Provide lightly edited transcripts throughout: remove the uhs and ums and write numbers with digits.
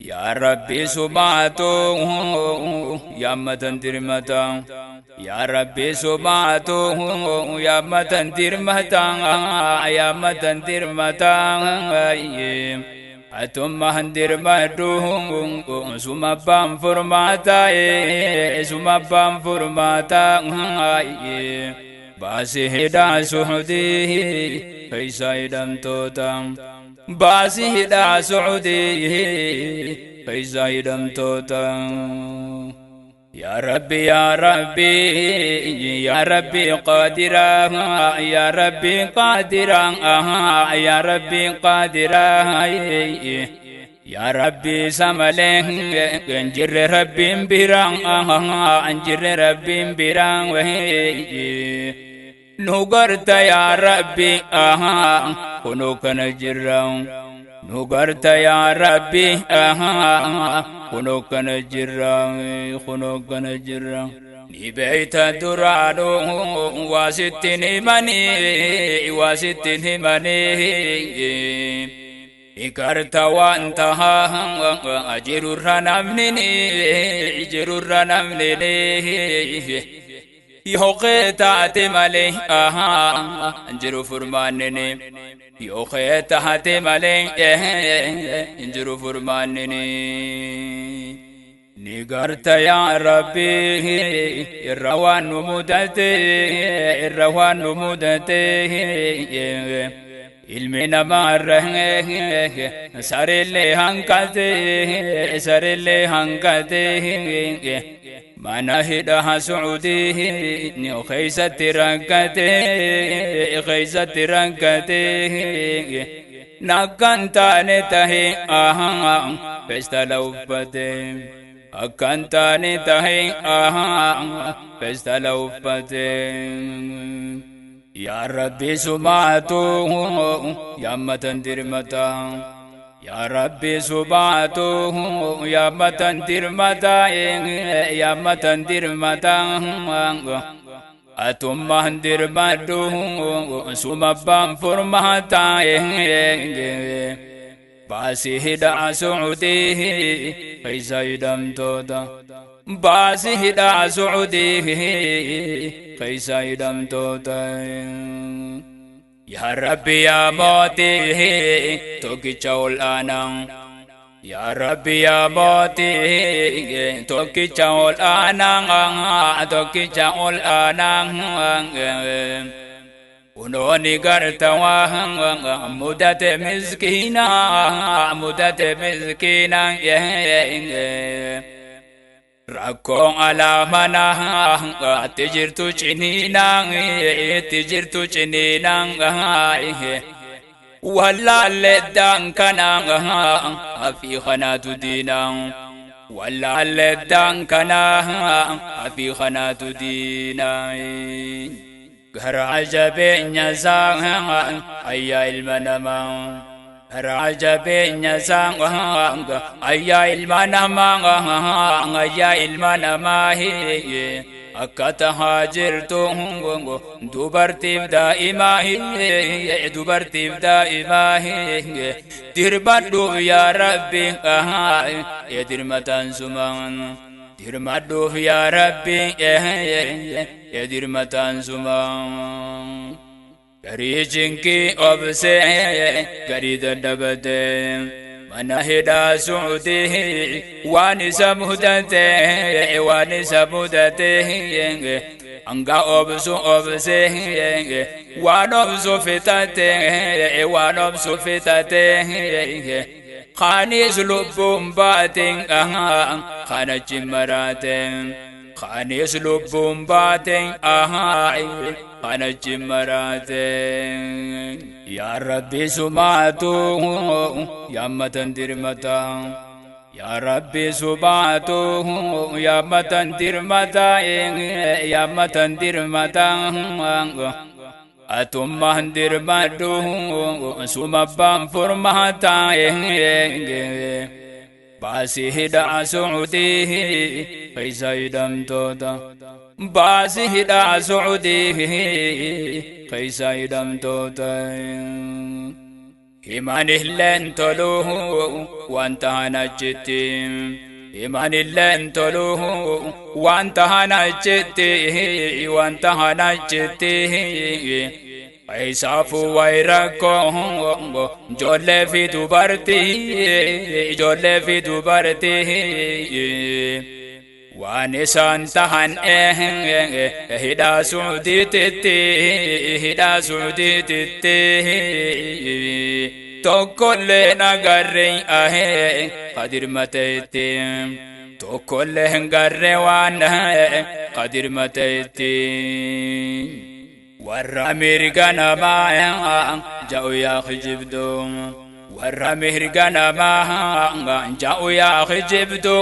Yaa Rabbi sumaatu yaammatan dirmata. Yaa Rabbi sumaatu yaammatan dirmata, yaammatan dirmata. Atummaan dirmadhu, suma abbaan furmaata, suma abbaan furmaata. Baasi hidhaa Su'udii keessa hidhamtoota. Baasi hidhaa Su'udii keessa hidhamtoota. Yaa Rabbi, yaa Rabbi, yaa Rabbi qaadira, yaa Rabbi qaadira, yaa Rabbi qaadira. Yaa Rabbi samalee jirre Rabbiin bira, jirre Rabbiin bira. Nu garta yaa Rabbi, kunoo kana jirra. Nu garta yaa Rabbi, kunoo kana jirra, kunoo kana jirra. Ni beeyta duraanuu waa sittin himanii, waa sittin himanii. Ni garta waan tahaa jirurra namni, jirurra namni. Yoo taate malee jiru furmaannini. Yoo taate malee jiru furmaannini. Ni garta yaa Rabbi irra waan nu mudate, irra waan nu mudate. Ilmi namaa irra sareellee hanqate, sareellee hanqate. Mana hidhaa Su'udii keessatti rakkate, keessatti rakkate. Nakkan taane tahe feestala uffate. Akkan taane tahe feestala uffate. Yaa Rabbi sumaatu yaammatan dirmata. Yaa Rabbi sumaatu yaammatan dirmata, yaammatan dirmata. Atummaan dirmadhu, suma abbaan furmaata. Baasi hidhaa Su'udii keessa hidhamtoota. Baasi hidhaa Su'udii keessa hidhamtoota. Yaa Rabbi yaa mootii tokkicha ol aanaa. Yaa Rabbi yaa mootii tokkicha ol aanaa, tokkicha ol aanaa. Kunoo ni garta waan mudate miskiina, mudate miskiina. Rakkoon alaa mana itti jirtu ciniina, itti jirtu ciniina. Wallaalleddaan kana fi kanaatu diina. Wallaalleddaan kana fi kanaatu diina. Garaa jabeenya isaa ayyaa ilma namaa. Garaa jabeenya isaa ayyaa ilma namaa, ayyaa ilma namaa. Akka tahaa jirtu dubartiif daa'imaa, dubartiif daa'imaa. Dirmadhuuf yaa Rabbi, dirmataan sumaan. Dirmadhuuf yaa Rabbi, dirmataan sumaan. Garii jinkii obsee, garii dadhabatee. Mana hidhaa Su'udii waan isa mudate, waan isa mudate. Hanga obsu obsee, waan obsu fixate, waan obsu fixate. Kaanis lubbuun baateen kan achi maraate. Kaanis lubbuun baateen kan achi maraate. Yaa Rabbi sumaatu yaammatan dirmata. Yaa Rabbi sumaatu yaammatan dirmata, yaammatan dirmata. Atummaan dirmadhu, suma abbaan furmaata. Baasi hidhaa Su'udii keessa hidhamtoota. Baasi hidhaa Su'udii keessa hidhamtoota. Himanilleen toluu waan tahan achitti, himanilleen toluu waan tahan achitti, waan tahan achitti. Isaafuu wayi rakkoo ijoollee fi dubartii, ijoollee fi dubartii. Waan isaan tahan hidhaa Suudiititti, hidhaa Suudiititti. Tokkollee nagarre ahee kadirmateetti, tokkollee hin garre waan kadirmateetti. Warra mirga namaa ja'u yaa kijibdu, warra mirga namaa ja'u yaa kijibdu,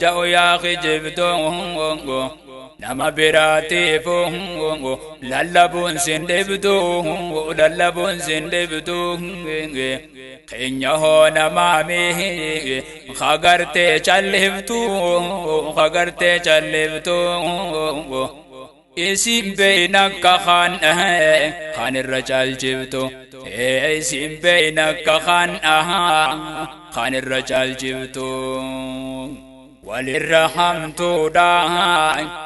ja'u yaa kijibdu. Nama biraatiif lallabuun sin dhibdu, lallabuun sin dhibdu. Keenya hoo namaami kagartee calliftu, kagartee calliftu? Isin beeyna akka kaan irra caalchiftu, isin beeyna akka kaan irra caalchiftu. Walirra hamtuudha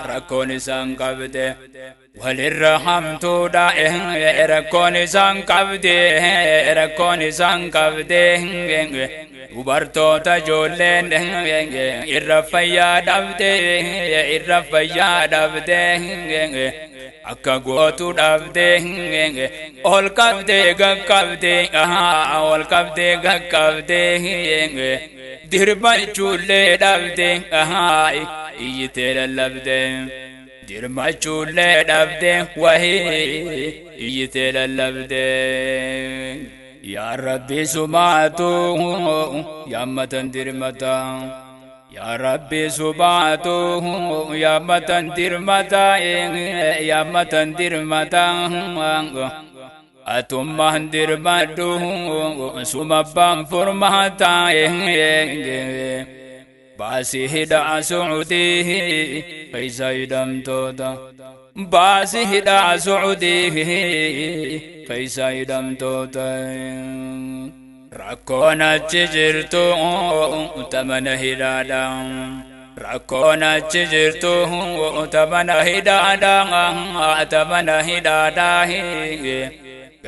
rakkoon isaan qabde, walirra hamtuudha rakkoon isaan qabde, rakkoon isaan qabde. Dubartoota ijoolleen irra fayyaa dhabde, irra fayyaa dhabde, akka gootu dhabde, ol qabde gaqqabde, ol qabde gaqqabde, dirmachuullee dhabde, iyyitee lallabde. Dirmachuullee dhabde wahii iyyitee lallabde. Yaa Rabbi sumaatu yaammatan dirmata, yaa Rabbi sumaatu yaammatan dirmata, yaammatan dirmata. Atummaan dirmadhu suma abbaan furmaata. Baasii hidhaa Suudii keessa hidhamtoota, baasii hidhaa Suudii keessa hidhamtoota. Rakkoon achi jirtu tamana hidhaadha, rakkoon achi jirtu tamana hidhaadha, tamana hidhaadha.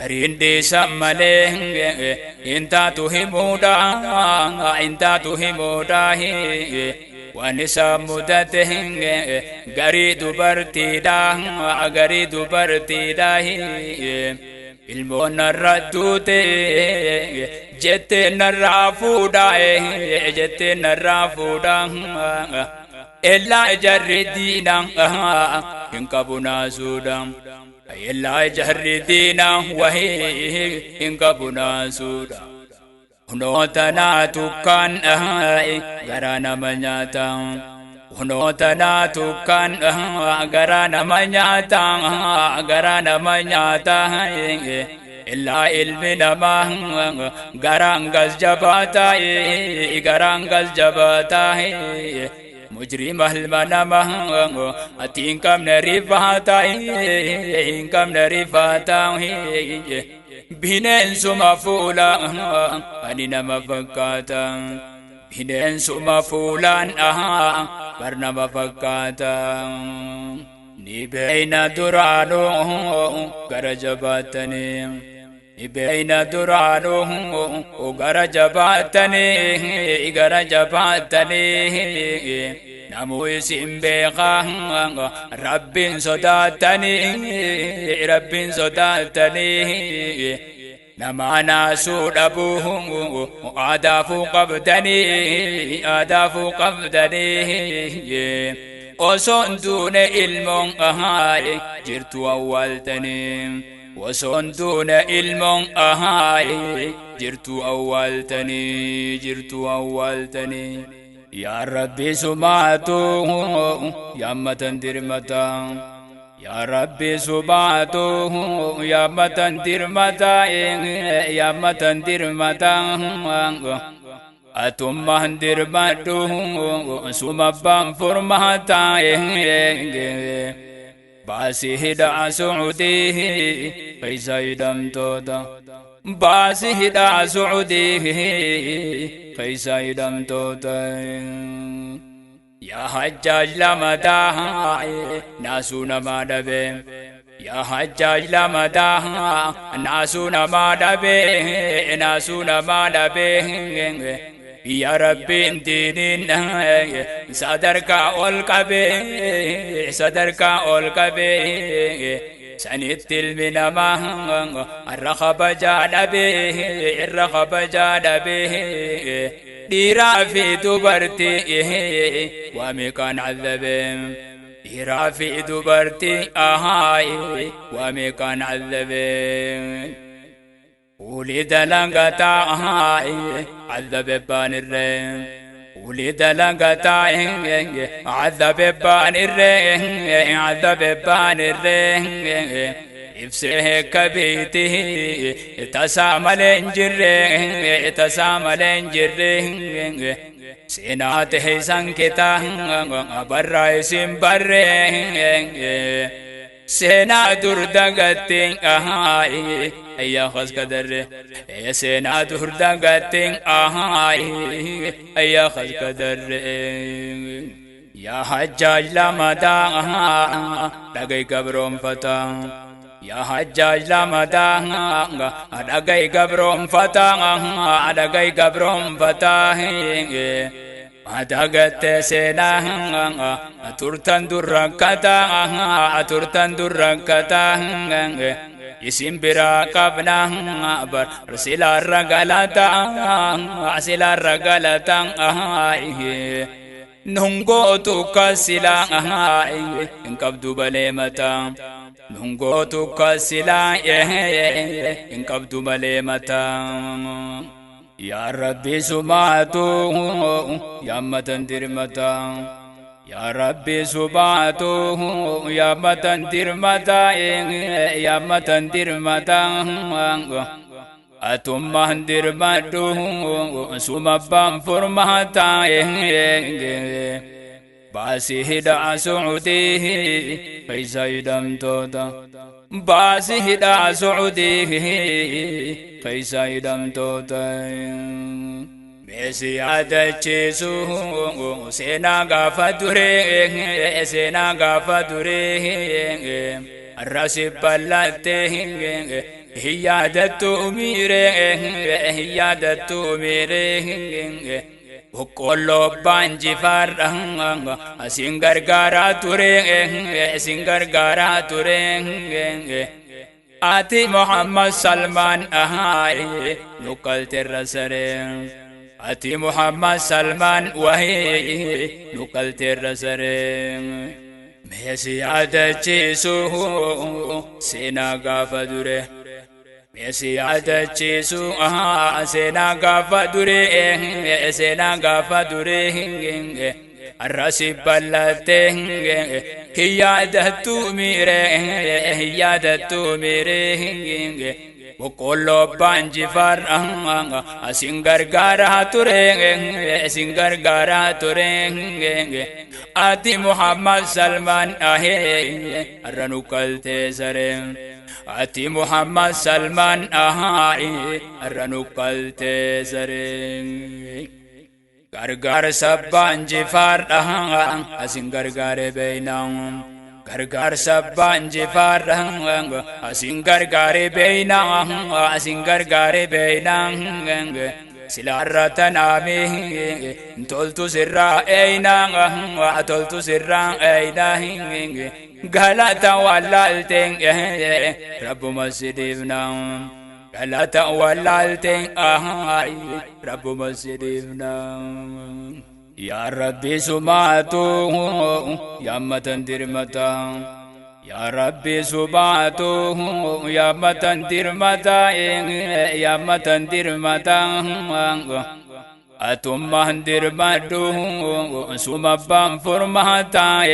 Gariin dhiisan malee hin taatu himuudha, hin taatu himuudha. Waan isaan mudate garii dubartiidha, garii dubartiidha. Ilmoon narra duute jettee narraa fuudha, jettee narraa fuudha. Ellaa jarri diina hin qabu naasuudha. Ellaa jarri diina wahii hin qabu naasuudha. Hunoota naa tukkaan garaa nama nyaata. Hunoota naa tukkaan garaa nama nyaata, garaa nama nyaata. Illaa ilmi namaa garaan gas jabaata, garaan gas jabaata. Mujrima ilma namaa ati hin qabne rifaata, hin qabne rifaata. Bineensuma fuula ani nama fakkaata. Bineensuma fuulaan bar nama fakkaata. Ni beeyna duraanuu gara jabaatanii. Ni beeyna duraanuu gara jabaatanii, gara jabaatanii. Namuu isin beekaa Rabbiin sodaatanii, Rabbiin sodaatanii. Nama naasuu dhabuu aadaafuu qabdanii, aadaafuu qabdanii. Osoon duune ilmoon jirtu awwaaltanii. Osoon duune ilmoon jirtu awwaaltanii, jirtu awwaaltanii. Yaa Rabbi sumaatu yaammatan dirmata. Yaa Rabbi sumaatu yaammatan dirmata, yaammatan dirmata. Atummaan dirmadhu suma abbaan furmaata. Baasii hidhaa Suudii keessa hidhamtoota. Baasi hidhaa Sucudii keessa hidhamtoota. Yaa Hajjaaj lamataa naasuu namaa dhabe. Yaa Hajjaaj lamataa naasuu namaa dhabe, naasuu namaa dhabe. Yaa Rabbiin diiniin sadarkaa ol qabe, sadarkaa ol qabe. Sanitti ilmi namaa irra kabajaa dhabe, irra kabajaa dhabe. Dhiiraa fi dubartii waa meeqaan cazabe. Dhiiraa fi dubartii waa meeqaan cazabe. Ulii dalagataa cazabe baan irree. Ulii dalagataa cazabe baan irree, cazabe baan irree. Ibsee kabiiti tasaa malee hin jirre, tasaa malee hin jirre. Seenaa ta'e isan kitaa barraa isin barree. Seenaa dur dagatte ayyaa kaskadarre. Seenaa dur dagatte ayyaa kaskadarre. Yaa Hajjaaj lamataa dhagay gabroonfataa. Yaa Hajjaaj lamataa dhagay gabroonfataa, dhagay gabroonfataa. Madagatte seenaa turtan durrakkataa, turtan durrakkataa. Isin biraa qabna bar silaarra galataa, silaarra galataa. Nungootu kasilaa hin qabdu balee mataa. Nungootu kasilaa hin qabdu malee mataa. Yaa Rabbi sumaatu yaammatan dirmataa. Yaa Rabbi sumaatu yaammatan dirmataa, yaammatan dirmataa. Atummaan dirmadhu suma abbaan furmaataa. Baasii hidhaa Sucudii keessa hidhamtoota. Baasii hidhaa Sucudii keessa hidhamtoota. Meesi yaadachiisu seenaa gaafa duree, seenaa gaafa duree. Arrasi bal'attee hin yaadattu miiree, hin yaadattu miiree. Boqqolloo abbaan jifaarra asin gargaaraa ture, asin gargaaraa ture. Ati Muhammad Salmaan nuqqalteerra saree. Ati Muhammad Salmaan wahii nuqqalteerra saree. Meesi yaadachiisu seenaa gaafa dure. Meesi yaadachiisu seenaa gaafa dure, seenaa gaafa dure. Arrasi bal'attee hin yaadattu miiree, hin yaadattu miiree. Boqqolloo abbaan jifaar asin gargaaraa ture, asin gargaaraa ture. Ati Muhammad Salmaan arra nuqqaltee saree. Ati Muhammad Salmaan arra nuqqaltee saree. Gargaarsa abbaan jifaar asin gargaare beeynaa. Gargaarsa abbaan jifaar asin gargaare beeynaa, asin gargaare beeynaa. Silaarra tanaami toltu sirraa eeynaa, toltu sirraa eeynaa. Galata wallaalteen rabbuma si dhiifnaa. Galata wallaalteen rabbuma si dhiifnaa. Yaa Rabbi sumaatu yaammatan dirmataa. Yaa Rabbi sumaatu yaammatan dirmataa, yaammatan dirmataa. Atummaan dirmadhu suma abbaan furmaataa.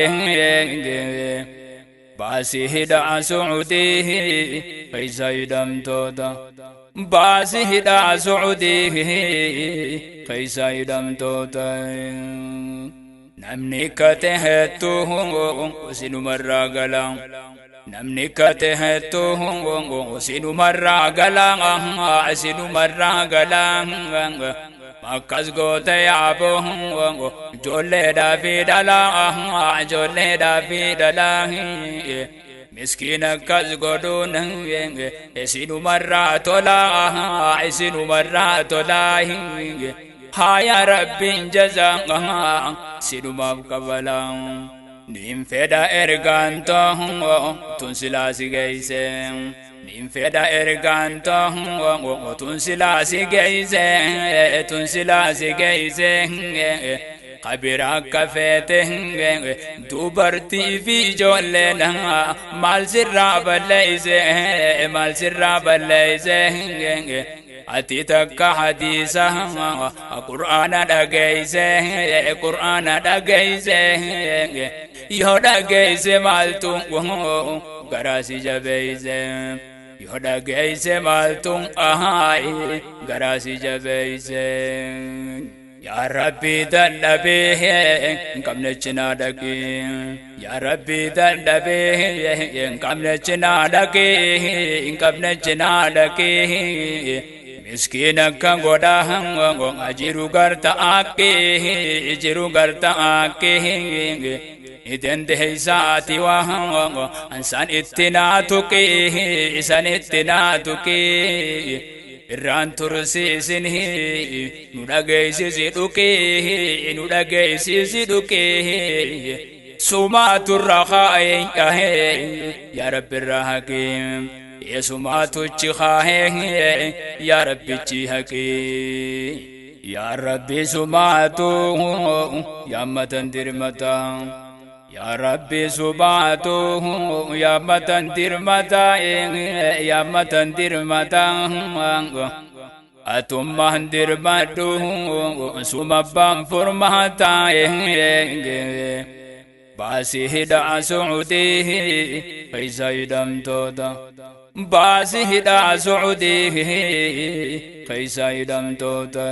Baasii hidhaa Sucudii keessa hidhamtoota. Baasii hidhaa Sucudii keessa hidhamtoota. Namni kate hedduu sinumarraa gala. Namni kate hedduu sinumarraa gala, sinumarraa gala. Akkas goote yaaboo ijoolleedhaa fi dhalaa, ijoolleedhaa fi dhalaa. Miskiina akkas godhuun isinumarraa tolaa, isinumarraa tolaa. Haa Rabbiin jazaa sinumaaf kabalaa. Niin fedha ergaan ta'u tun silaa si geeyse. Niin fedha ergaan ta'u tun silaa si geeyse, tun silaa si geeyse. Kabira akka feete dubartii fi ijoolleen maal sirraa balleeyse, maal sirraa balleeyse? Ati takka hadiisa qur'aana dhageeyse, qur'aana dhageeyse. Yoo dhageeyse maaltu garaa si jabeeyse? Yoo dhageeyse maaltu garaa si jabeeyse? Yaa Rabbi, dadhabee hin qabne cinaa dhaqee. Yaa Rabbi, dadhabee hin qabne cinaa dhaqee, hin qabne cinaa dhaqee. Miskiina kan godhaa jiru garta akkee, jiru garta akkee. Ni dandeeysaati waa ansaan itti naa tuqee, isan itti naa tuqee. Irraan tursiisin, nu dhageessisi dhuqee, nu dhageessisi dhuqee. Sumaatu irra kaa'ee, yaa Rabbi, irra haqee. Yesumaatu chi kaa'ee, yaa Rabbichi haqee. Yaa Rabbi, sumaatu yaammatan dirmata. Yaa Rabbi, sumaatu yaammatan dirmata, yaammatan dirmata. Atummaan dirmadhu, suma abbaan furmaata. Baasii hidhaa Suudii keessa hidhamtoota. Baasii hidhaa Suudii keessa hidhamtoota.